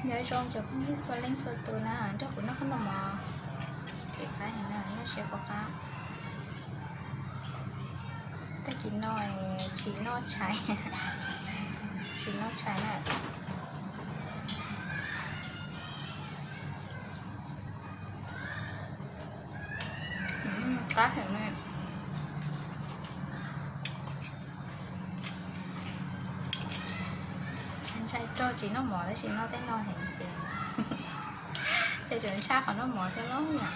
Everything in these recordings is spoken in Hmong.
Nyob zoo cov phooj ywg txhua leej txhua tus na, nrog kuv noj qab noj mov, ntxim qab heev na, noj siab puas qab. Tag kis no tsis noj tshais, tsis noj tshais na. Qab heev na. Ntshai rog tsis noj mov tab sis noj tej no heev ces, ces tseem ntshai qhov noj mov thiab los yom.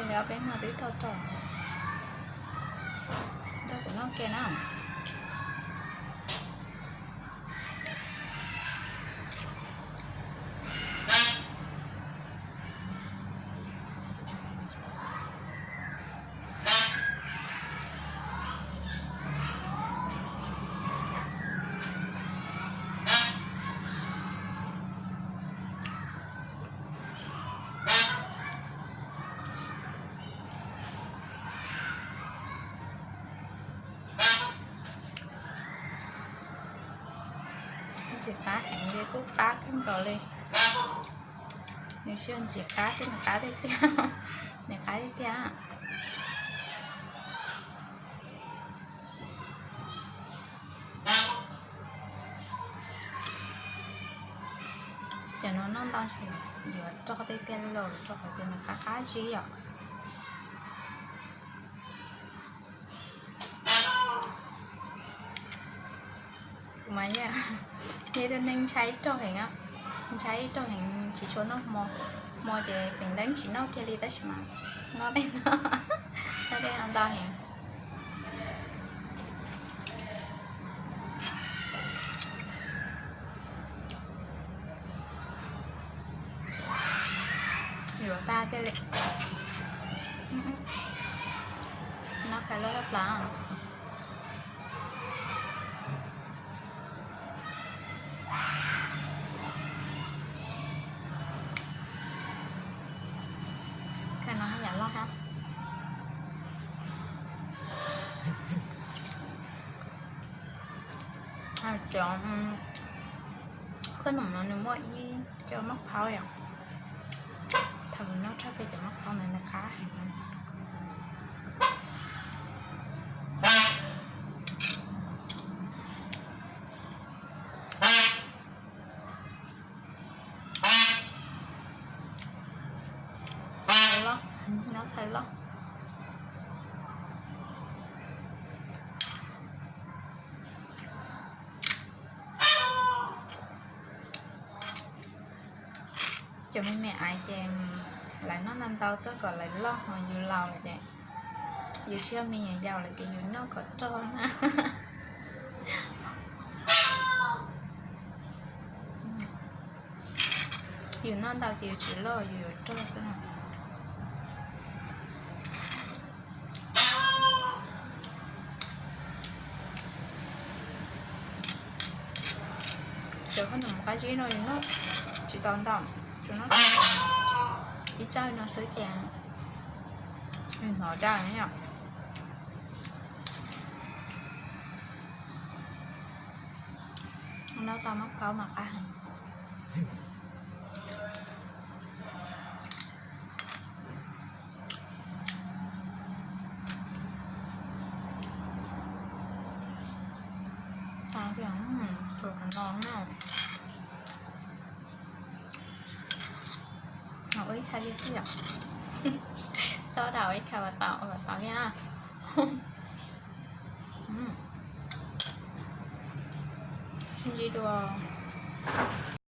Li ob peb no twb rog rog, nrog kuv noj ke na. Ntxim qab heev li, kuj qab kawg nkaus li. Nws tsis yog ntxim qab xwb, nws qab tiag tiag, nws qab tiag tiag. Cov no noj ntau yuav rog tiag tiag li los rau qhov tias nws qab qab zib yom. Kuv mas yog ib tug neeg ntshai rog heev, ntshai rog heev tsis tshua noj hmo, hmo ces feem leej tsis noj kiag li tab sis mas noj tej no, noj tej no ntau heev. Yuav tag tiag li. Noj kha loj loj plaws. Kha no haj yam loj thiab. Cov khaub noom no nws muaj ib co maj phaub yom. Thaum noj tshaj plaws cov maj phaub ntawd nws qab heev. Loj, nyob khaws loj. Cov me me ais ces lawv noj ntau ntau tuaj kom lawv loj, ho yus laus lawm ces yus tsis yog me nyuam yaus lawm ces yus noj kom rog na. Yus noj ntau ces yus tsis loj, yus yuav rog xwb na. Cov khaub noom qab zib no yus noj tsis tau ntau, tsuas noj ib txawj no xwb ces hnov daj yom. Noj tau maj phaub mas qab heev. Tus no na, ua ib tha li xwb yom. Tau dau ib tha kom tau, kom tau thiab na. Sib ntsib dua.